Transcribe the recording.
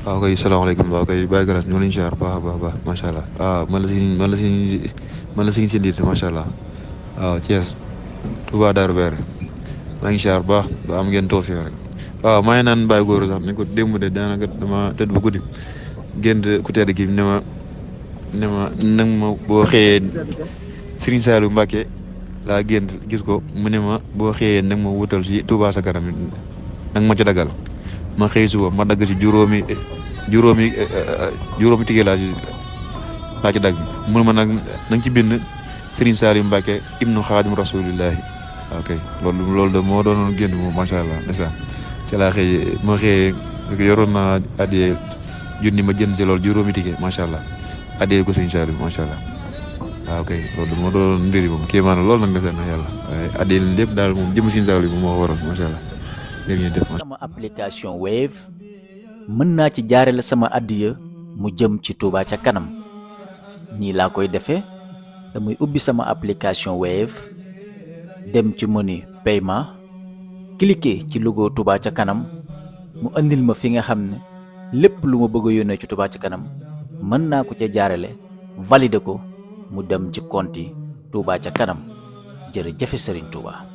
waaw kay salaamaaleykum waaw kay Baye Garas ñu ngi leen di ziar baax a baax baax macha allah waaw man la si ndiit macha allah waaw Thiès Touba Darou Bere maa ngi ziar baax ba am ngeen toog fii rek waaw maa ngi naan Baye Gora sax ne ko démb de daanaka dama tëdd ba guddi gént ku tedd gi ne ma nag ma boo xëyee Serigne Saliou Mbacké laa gént gis ko mu ne ma boo xëyee nag ma wutal si Touba sa kanam nag ma ci dagal ma xëy suba ma dagg si juróomi tigee laa ci dagg mun ma nag na nga ci bind Serigne Saliou Mbacké ibnu Xaadim Rasulillahi ok loolu de moo doonoon génn moom macha allah ndeysaan ci laa xëy ma xëyee yoroon naa addiyee junni ma jënd si loolu juróomi tigee macha allah addiyee ko Serigne Saliou macha allah waaw ok loolu moo doon mbir yi moom kii maanaam loolu nag ndeysaan na yàlla waaye addiyee leen lépp daal moom jëm Serigne Saliou moom moo ko waroon macha allah sama application Wave mën naa ci jaarale sama addiya mu jëm ci Touba ca kanam nii laa koy defee damay ubbi sama application Wave dem ci menu paiement cliquer ci logo Touba ca kanam mu andil ma fi nga xam ne lépp lu ma bëgg a yónnee ci Touba ca kanam mën naa ko ca jaarale valider ko mu dem ci compte Touba ca kanam jërëjëf Serigne Touba.